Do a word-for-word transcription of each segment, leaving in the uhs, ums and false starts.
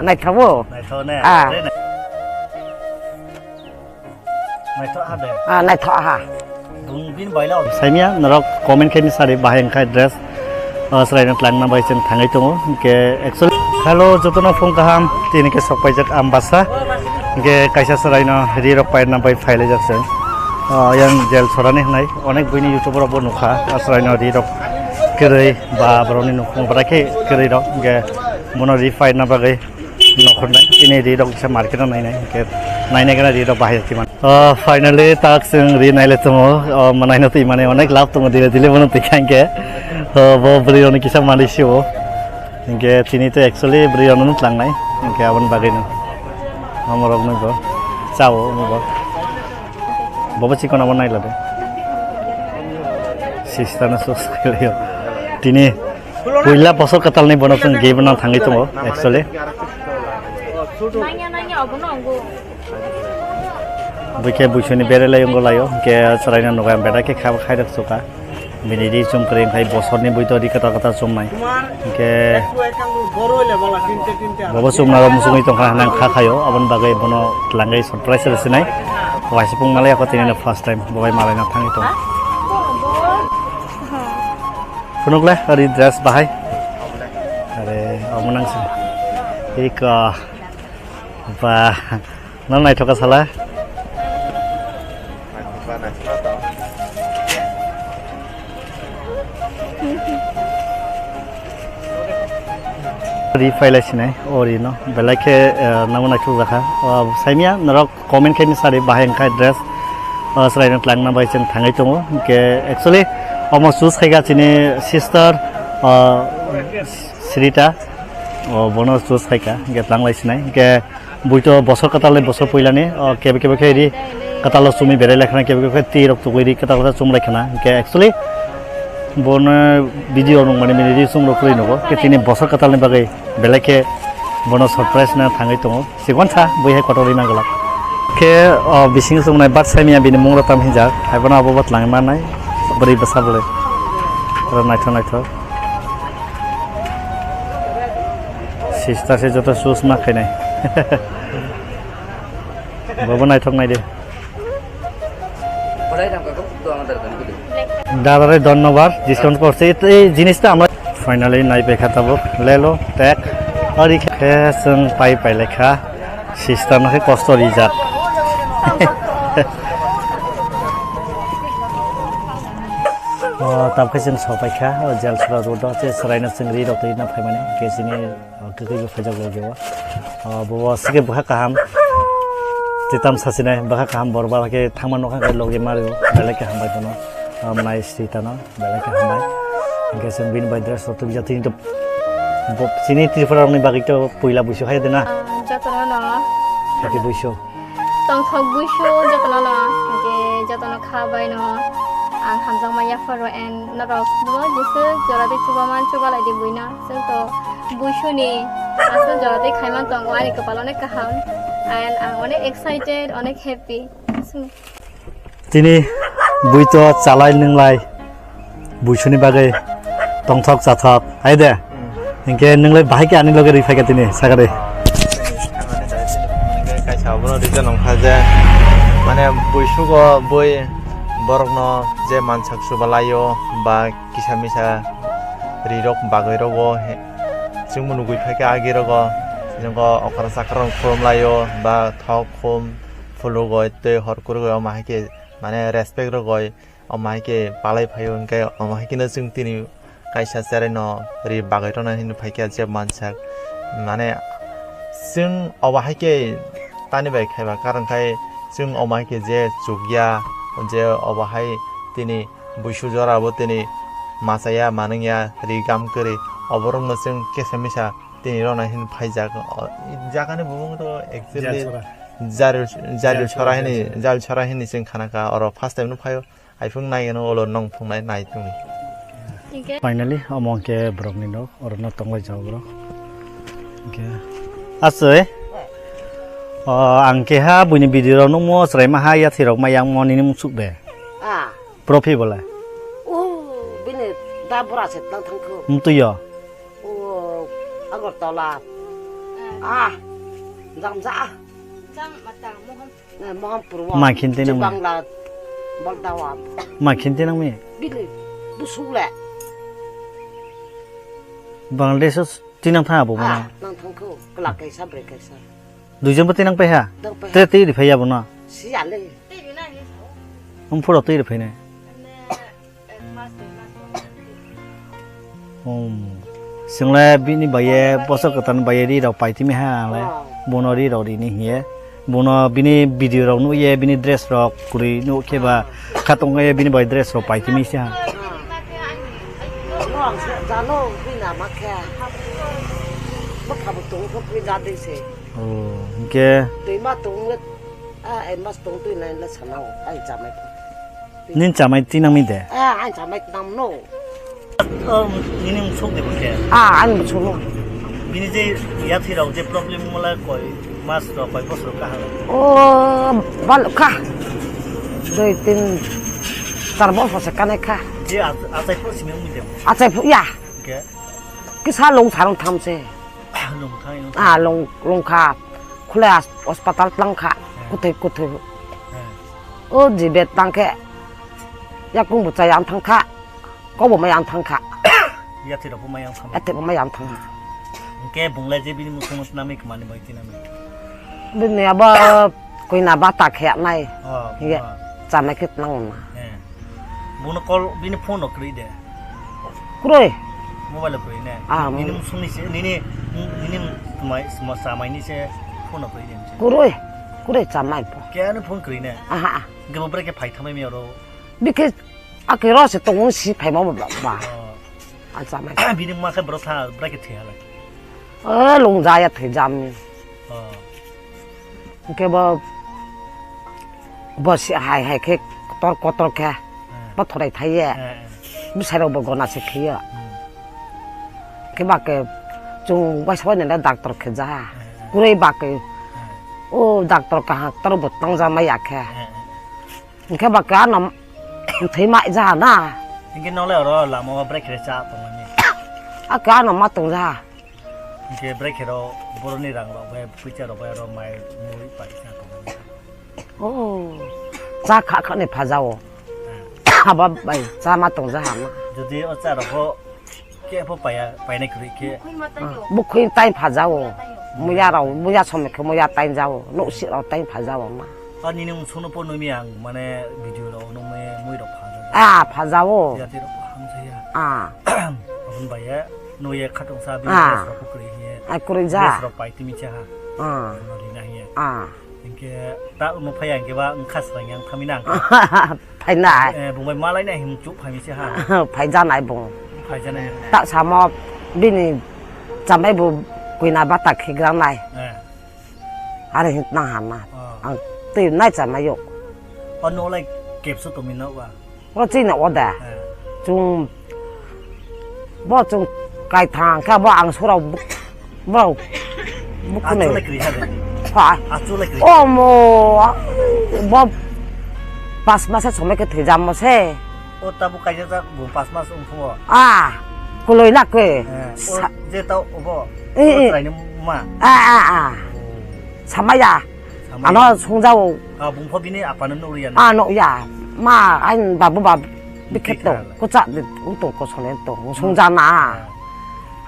Naithogo? Naitho ne? Ah. Naitho ha de? Ah, naitho ha. Bung bin baila. Saimia, norok comment khe ni sari bahai wngkha dress. Ah, seraino tlangna bai chwng thangwi tongo. Hwnkhe actually, hello, jotono phung kaham. Tini khe sok paijak Ambasa. Hwnkhe kaisa seraino ri rok paina bai phailaijak chwng. Ah, yang Jel Sorani hwnai. Onek buini YouTube rok bo nukha. Ah, seraino ri rok kwrwi ba borokni nukhung bwra khe kwrwi rok. Hwnkhe bono ri paina bagwi nokhornai. Tini ri rok kisa market o nainai. Hwnkhe nainai gana ri rok bahai kiman. Oh, finally, tak chwng ri naile tongo. Oh, manaino twi mane onek lab tongo, dile dile bono twi kha hwnkhe. Oh, bo bwrwi rokni kisa mali sio. Hwnkhe tini to actually bwrwi rokno tlangnai. Hwnkhe aboni bagwino. Omorokno bo chao, omo bo. Bobo chikon abo naila de. Sister na sos khayo. Tini puila bosor katalni bono chwng gift no thangwi tongo, actually. Nanya, nanya, obo no ongo. Buikhe buisoni berelai ongo laio, hwnkhe chwraino nugai beda khe kha-, khairok suka. Bini ri chum kwrwi khai bosorni buito ri kwtal kwtal chumnai. Hwnkhe bobo chumnaro muchungwi tongkha hwnwi ang kha khaio, aboni bagwi bono tlangwi surprise rw sinai. Waisa pung malai ako tini first time bo bai malaina thangwi tongo. Phunukle ari dress bahai. Are omo nang sini. Ika. Ba. Nang naithoka sala. Ri phailai sinai, o ri no. Belai khe, eh, namo naithok jakha. O, saimia, norok comment khe ni sari bahai wngkha dress. O, chwraino tlangna bai chwng thangwi tongo. Hwnkhe, actually, omo choose khaikha chini sister, o, Srita. O, bono choose khaikha. Hwnkhe tlanglai sinai. Hwnkhe, buito bosor kwtal ni bosor puilani, o, kebe kebe khe ri kwtalo chumui berai lai khna, kebe kebe khe twi rok tugui ri kwtal kwtal chum lai khna. Hwnkhe actually bono video nung mani mini ri chum rok kwrwi nugo. Khe tini bosor kwtal ni bagwi belai khe bono surprise na thangwi tongo. Sikon sa bui hai kotor ri nang glak. Khe, o, bising chum nai bat sai miya bini mung rok tam hinjak. Hai bono abo bat lang ma nai. Bwrwi bwsa bwlwi. Oro naithok naithok. Sister se joto choose ma khainai. Bobo naithok nai de. Dadare dhonnobad, discount korche. Ei, ei jinis ta amra finally nai pekha tabuk. Lelo, tek. Ari khe chwng pai pai lekha. Sister no khe kosto rijak. O, tam khe chwng sopaikha, o, Jelsora road o, che chwraino chwng ri rok twi na phaimani, khe chini, o, kwtwi bo phaijak logi o. O, bo, bo sikhe bwkha kaham, twitam sasinai, bwkha kaham, borok ba khe thangma nokha khe logi mario, belai khe hambai bono, o, nai sri tano, belai khe hambai. Hwnkhe chwng bini bai dress rok tubijak, tini to, bo, chini Tripura rokni bagwi to puila buisu hai de na? Ah, jotono no. Happy buisu. Tongthok buisu jotono no, hwnkhe jotono kha bai no ang hamjakma yapharo and norok bo jesu jora de chubaman chubalai di buino. Chwng to buisuni aswk jora de khaiman tongo, ani kwpal onek kaham and ang onek excited, onek happy. Tini buito chalai nwnglai. Buisuni bagwi tongthok chathok, hai de? Hmm. Hinkhe nwng lai bahai khe ani loge rwi phaikha tini, sakari? Thangani dai tini phone khe kaisa abono reason wngkha je, mane, buisugo bui borokno je mansak chubalaio ba kisa misa rirok bagwi rogo, he, chwngbo nugwi phaikha agi rogo, chwngbo okra chakra rok khulumlaio ba thok khum phulugoi tei hor kwrwgoi, omo hai khe, mane, respect rwgoi. Omo hai khe palai phaio, hwnkhe omo hai kheno chwng tini kaisa cherai no ri bagwi rwna hinwi phaikha je mansak. Mane chwng obo hai khe tani bai khaiba, karon khai chwng omo hai khe je chukya, je obo hai tini buisu jora bo tini machaya, manwngya, ri gam kwrwi, oborokno chwng kesa misa tini rwna hinwi phaijak. O, jagani bumung to actually Jalsora. Jaril, Jaril Jalsora Sora hini, Jalsora. Jalsora hini chwng khana kha, oro first time no phaio. Hai phung nai gano olo nong phung nai nai thung ni. Hingke? Finally, omo hingke borok ni nok, oro no tonglai jao borok. Hingke, asoi, o, ang keha buini video rok nukmo, chwrai ma ha yathai rok ma yang mo nini mung suk de. Ah. Profi bole. Oh, bini da bura se tang thang kho. Mtui yo. Oh, Agartala. Ah, jang ja. Jang mata mohon. Eh, Mohanpur wa. Ma khin twi nang mi? Bangla, Baldawa. Ma khin twi nang mi? Bini, busuk le. Bangladesh o twi nang thang abo mano? Ah, nang thang kho, kla kaisa, bre kaisa. Duijon bo twi nang pai ha? Nang pai ha. Tre twi ri phai ya bo no? Si ya le. Twi ri nai. Um, phuro twi ri phai nai. Um, chwngle bini baye bosor kwtal baye ri rok pai timi ha le. Oh. Bono ri rok rini hiye. Bono bini video rok nukye, bini dress rok kwrwi nuk khe ba kha tongye bini bai dress rok pai timi se ha. Oh. Ang se jalo bini ama khe. Bwkha bo tongo kho bini jadwi se. Oh, hwnkhe. Twi ma tongo, ah, ai mas tong twi nai le sana o, ai chamai. Nini chamai tinangmi de? Ah, ang chamai tinangno. Oh, nini musuk de bokhe? Ah, ang musukno. Bini je yathwi rok je problem mala koi mas rok koi bosor kaha? Oh, bal kha. Dui, tin, char bosor se kanai kha. Je a-, achai phu simi umi de? Achai phu ya. Ke? Kisa long sarong tham se. Long thai, long Ah, thai. Long, long kha. Khule as-, hospital tlang kha. Hmm. Kuthai, kuthai. Hmm. O jibe tang khe, yakung bo chayang thang kha, kobo mayang thang kha. Yathwi rok bo mayang thang. Yathwi bo mayang thang. Hwnkhe bung le je bini muchung muchung nami kmani bai tinami. Bini abo koina bata khe nai. Oh, Ye, oh. Chana khe nang na. Eh. Bungno call bini phone rok kwrwi de. Kwrwi. Mobile o kwrwi ne? Ah, nini mo- musungni se, nini, nini mai, mo-, chamaini se phone o kwrwi de. Kwrwi. Kwrwi chamai pho. Khe ani phone kwrwi ne? Aha, ah. Hwnkhe bo bwrwi khe phai thamai mi oro? Bikhe ake ro se tongo si phai ma ba, ba. Oh. A chamai. Bini ma khe bwrwi tha, bwrwi khe thwi halai. Eh, lung jaya thwi jam ni. Oh. Hwnkhe bo, bo si hai hai khe kotor kotor khe, Hmm. bo thorai thai ye. Hmm, hmm. Bwsai rok bo gona se khiyo. Hmm. Khe ba khe chwng waisa bai nai doctor khe ja. Hmm, hmm. Kwrwi ba khe, Hmm. o doctor kaham toro bo tang ja mai ya khe. Hmm, hmm. Hwnkhe ba khe ano thwi mai ja na. Hwnkhe nole oro lama o bwrwi khe cha tongmani. A khe ano ma tong ja. Hwnkhe bwrwi khe rok boroni rang rok bai, pwisa rok bai oro mai mui pai cha tongmani. Oh, cha kha kha ni phaja o. Hmm. Aba bai cha ma tong ja ha ma. Jodi o cha rok bo khe pho paya, painai kwrwi khe. Bukhwi tai phaja o. Muya rok, muya somoi khe muya tai ja o. Nuk si rok tai phaja o ma. A nini mung sono po numi ang mane video rok numi mui rok phaja. Ah, phaja o. Ya tiro hamsa ya. Ah. Abun bai ya. Nuye khatungsa bini Ah. dress rok kwrwi hiye. Ai, kwrwi ja. Dress rok pai timi cha ha. Ah. Ano rina hiye. Ah. Hwnkhe ta uno phaiya hwnkhe ba wngkha swrang yang thamina ang. Phaina. Eh, bungbai malai na him chuk phaimi cha ha. Phaijanai bung. Phaijanai. Ta samo bini chamai bo kuina bata khigra nai. Eh. Are hit nang hama. Ah. Ang twi nai chamai yo. Ano lai kepsu tumi na wa. Oro chini oda. Eh. Chwng bo chwng kaithang khe bo ang surao buk-, borao bukhunai. Achole kri ha de. Ha. Achole kri. Omo bo pas masa somai khe thwijamo se. O tabuk kaijak jak bo pas mas wng phuo. Ah, kuloi na khe. Eh, o Sa- je tao obo. Eh, eh. Traini ma. Ah, ah, ah. Oh. Samaya. Samaya. Ano sungjao. Ah, bungpho bini apano nukriya na? Ah, nukya. Ma, ain babu bab bikhet to. Bikhet to. Kucha de untung kosone to. Sungjana. Ah.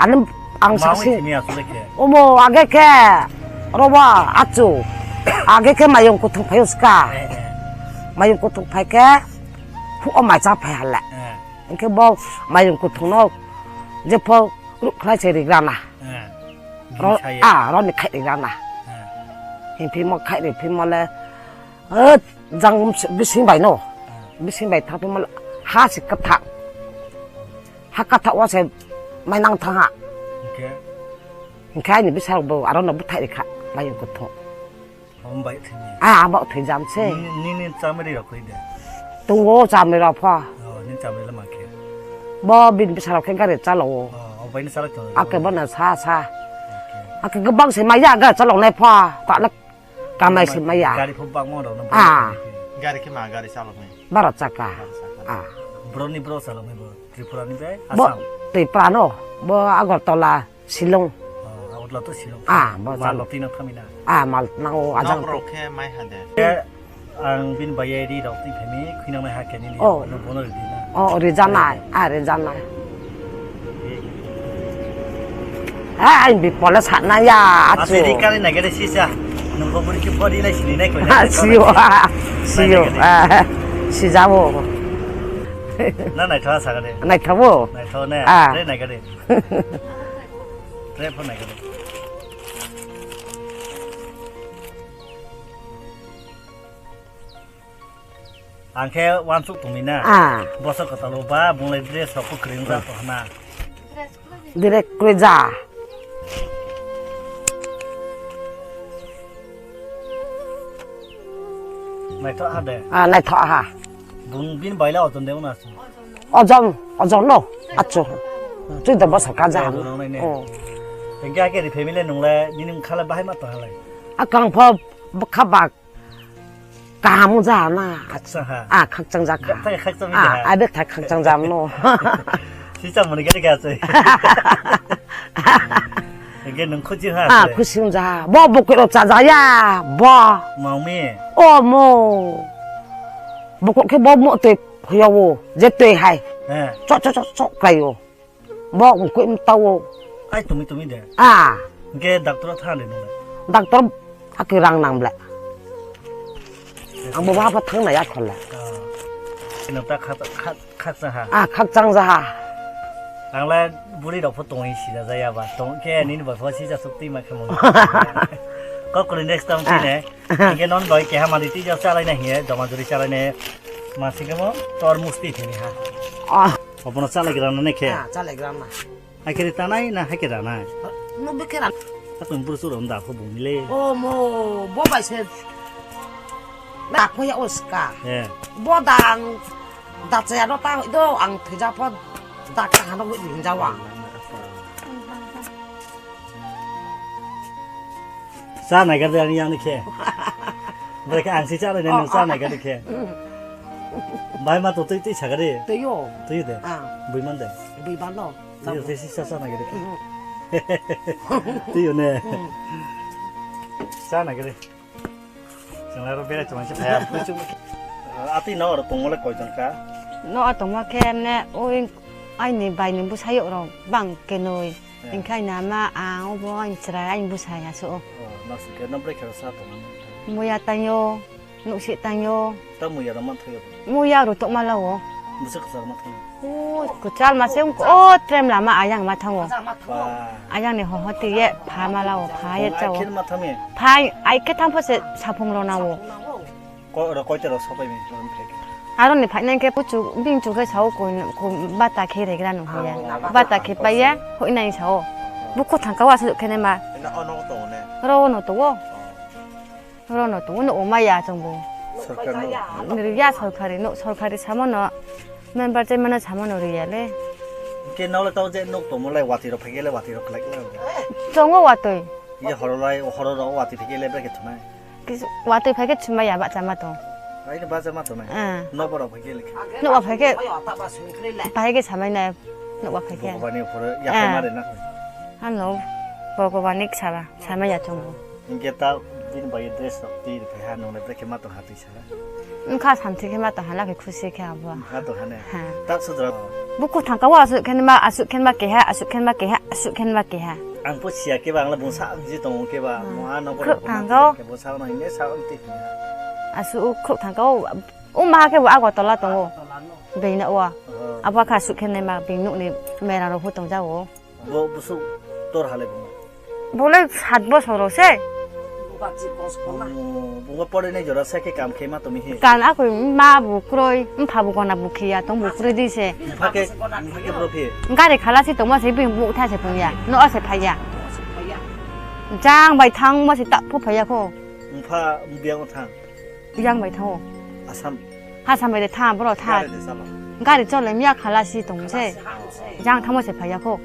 Ani ang Ma saksi. Wi simi asule khe. Omo age khe. Roba achu. Age khe mayung kuthuk phai uska. Eh, eh. Mayung kuthuk phai khe. Hu o mai cha phai hala. Eh. Hingke bo mayung kuthuk no. Jepho ruk khlai se rigrana. Eh. Ro, Bini saya. Ah, roni khai ri gana. Eh. Himphimo khai ri phimo le, eh, jang bising bai no. Eh. Bising bai thang phimo le, ha si kathak. Ha kathak wa se mai nang thang ha. Hingke? Hingke ani bising bo aro no buthai ri kha, mayung kuthuk. Omo bai thwini. Ah, abo thwijam se. Nini, nini chamri rok koi de? Tongo chamri rok pho. Oh, nini chamri le ma khe? Bo bini bwsa rok khe gari chalo o. Oh, obo bai ni chalai tongo. Ake bono sa sa. Okay. Ake gabang se maya gari chalok nai pho. Ta le kamai se maya. Gari pho bangma rok no. Ah. Gari khe ma gari chalok nai? Baro chaka. Baro chaka. Ah. Bro ni bro chalok nai bo? Tripura ni bai? Bo Assam? Tripura no. Bo Agartala. Shillong. Loto silo. Ah, bo Mal jalo. Lotino thamina. Ah, mal nango ajang. Nok rok khe mai hade. Ke ang bin bayai ri rok tin phemi khuinang mai ha keni ni. Oh. No bono ri na. Oh, rijanai. Ah, rijanai. Ah, ang bi pole sana ya. Ase achu. Ri kali na gede sisa. Nungko buri ki podi lai sini nai ko. Ah, siyo. Siyo. Ah, si jabo. Na nai thawa sa gede. Nai thawo. Nai thawa ne. Ah. Re nai gede. Re pho nai gede. Ang khe uansuk tongwi na. Ah. Bosor kwtal o ba, bunglai dress rok kwrwi wngya to hana. Direct kwrwi ja. Naithok ha de. Ah, naithok ha. Bung bin baila ojon de wngna asung. Ojon, ojon no. Achu. Twi da bosor ka ja. Ojon nai ne. Oh. Tengke ake ri family nungle nini khala bahai ma to halai. Akang pho khabak. Kaham wngjaha na. Khakchang ha. Ah, khakchang jakha. Bek thai khakchang wngjaha. Ah, ah, bek thai khakchang jam no. Si chang mani gari ga chai. Ege nung khusi ha. Ah, khusi wngjaha. Bo bokoi ro cha jaya. Bo. Maumi. O mo. Bokok khe bo mo tei hoyo wo. Je tei hai. He. Chok, chok, chok, chok kai wo. Bo wngkui mtao. Ai tumi tumi de. Ah. Hingke doctor o thang de nung. Doctor ake rang nang ble. Ang bo bapa thang na ya khole. Ah. Ino ta kha kha kha sa ha. Ah, khak chang ja ha. Ang le buri rok pho tongwi sida jaya ba. Tong ke nini bai pho si ja suk twi ma khe mo. Kok kuli next time twi ne. Hingke non doi keha mani twi jao chalai na hiye, joma juri chalai ne. Masike mo tor musti thini ha. Ah. Obono chalai gra na ne khe. Ah, chalai gra na. Hai khe tanai na hai khe ranai. No be khe ran. Takoi buru suru da kho bung le. O mo, bo bai se. Da kho ya oska. Eh. Bo dang. Da chaya no ta do ang thija pho. Da ka hano hinjawa. Cha nai gade ani yang ni khe. Brekhe ang si cha nai nung cha nai gade khe. Bai ma to twi twi sa gade. Twi yo. Twi de. Ah. Bui man de. Bui ban no. Twi yo twi si cha cha nai gade khe. Twi yo ne. Cha nai gade. Chwng aro berai tongma se phaya. Atwi no oro tongmole koijon ka? No a tongma khe ne oi aini bai ni bwsai rok bang kenoi. Eh. Hingkhe aini ama ang obo aini chwrai aini bwsai aso o. Oh, nasing khe no bwrwi khe sa tongmani. Muya tangyo, nuksi tangyo. Ta muya rok man thayo. Muya ro tokma lao. Bwswk kwchar ma thayo. O kwchar ma se o trem lama ayang ma thango. Ba. Ayang ni ho ho tiye pha ma lao pha ye chao. Ai khe ma thame. Pha ai khe thang pho se saphung ro nao. Ko ro koi te ro sopai mi ron phek. Aro ni phai nang khe puchu bing chu khe sao ko ko bata khe re gra no ho ya. Bata khe pa ya hoi nai sao. Bu ko thang ka wa su khe ne ma. Na ono to ne. Ro no to wo. Oro no tongo, no oma ya chwngbo. Sorkar no. Riya sorkari no, sorkari samo no, member chairman no samo no riya le. Ke nole tao je nok tomo lai wati rok phege le wati rok khlai khlai. Tongo watoi. Ye horo lai, horo rok wati phege le beke thumai. Kis-, watoi phege thumai ya bacha ma tong. Ai ne bacha ma tonai. Ah. No borok phege le. No wa phege. Phege samai na, no wa phege. Bhagwan ni phoro ya mare na. Ano, Bhagwan ni sala, samai ya chwngbo. Hingke ta bini bai dress rok twi rwphai ha, nongle brekhe ma tong ha twi sala. Wngkha samthi khe ma tong ha, lakhe khusi khe abo. Ha tong ha ne. Ha. Tak sudra. Buku thangka o asuk khen ma, asuk khen ma keha, asuk khen ma keha, asuk khen ma keha. Ang po siya khe ba, ang le bung sa ang ji tongo khe ba, mo ha no khro thangka o. Khe bo sa no hine sa ang ti. Asuk khro thangka o, o ma khe bo Agartala tongo. Beina o. Oh. Abo kha asuk khen ma bini nuk ni mera rok hu tong ja o. Bo busuk tor halai bungo. Bole sat bosor se. Bungo pore nai jora sake kam khe ma tomi he. Kan akoi ma bu kroi, mpha bu gona bu khiya tong bu kroi di se. Phake, phake bro phi. Gari khala si tongma se bini bu tha se pungya. No se phaya. Jang bai thang ma se ta phu phaya kho. Mpha biang thang. Yang bai thango. Assam. Assam bai de tha, boro tha. Gari de salo. Gari chole miya khala si tong se. Jang thamo se phaya kho.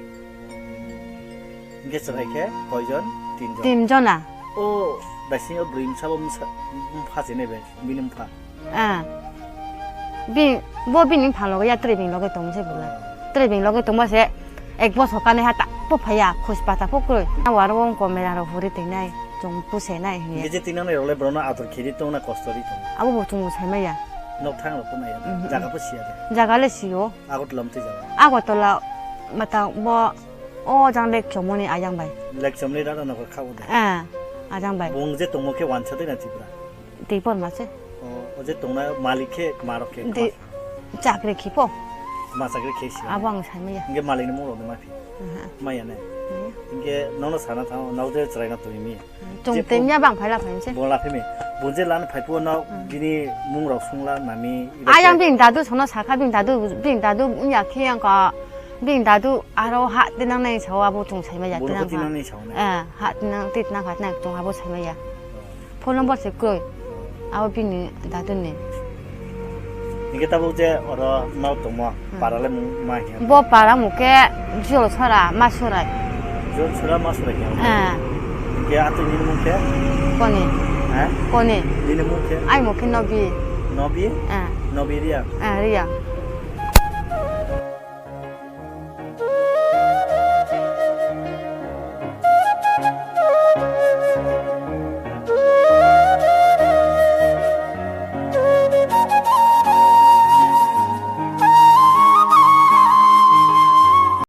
Hingke chwrai khe koijon? Tinjon. Tinjona. O daising o bwrwi msa bo msa, mpha se ne be, bini mpha. Ah. Bi, bo bini mpha loge ya, tre bini loge tong se bula. Tre bini loge tong ba se, ek bosor kane ha ta, Bo phaiya, khus pata pho kwrwi. Na waro wng ko mera rok huri twi nai, chwng puse nai hiye. Nge je tinang nai rok le borok no ator khiri tong na kosto ri tong. Abo bo chwng sai maya. Nok thang rok pho nai. Mhm. Jaga pho siya de. Jaga le siyo. Agartala mtwi jaga. Agartala mata bo o jang lek chomoni ayang bai. Lek chomni rara no kha bo de. Eh, ajang bai. Bung je tongmo khe wansa de na Tripura. Tei por ma se. O, o je tongna malik khe ma rok khe. Tei chakri khe po. Ma chakri khe si. Abo ang sai maya. Nge malik ni mung rok de ma phi. Aha. Maya ne. Hmm. Nge nono sana thang, nau je chwrai na twi mi. Chung je tei po- nya bang phai la phai se. Bo la phi mi. Bo je lan phai po no Hmm. bini mung rok sung la nami. Ayang bini dadu sono sakha bini dadu, bini dadu ya khe yang ka bini dadu aro ha tinang nai sao abo chung sai maya. Bo no tinang ka. Tinang nai sao ne. Eh, ha tinang, tinang kha tinang chung abo sai maya. Phone number se kwrwi. Abo bini daduni. Hingke tabuk je oro nok tongmo, Hmm. para le mung ma hiya? Bo para mung khe Jol Sora, Masurai. Jol Sora, Masurai hiya? Eh. Hingke atwi nini mung khe? Koni. Ha? Koni. Nini mung khe? Ai mung khe Nobi. Nobi? Eh. Nobi Riya? Eh, Riya.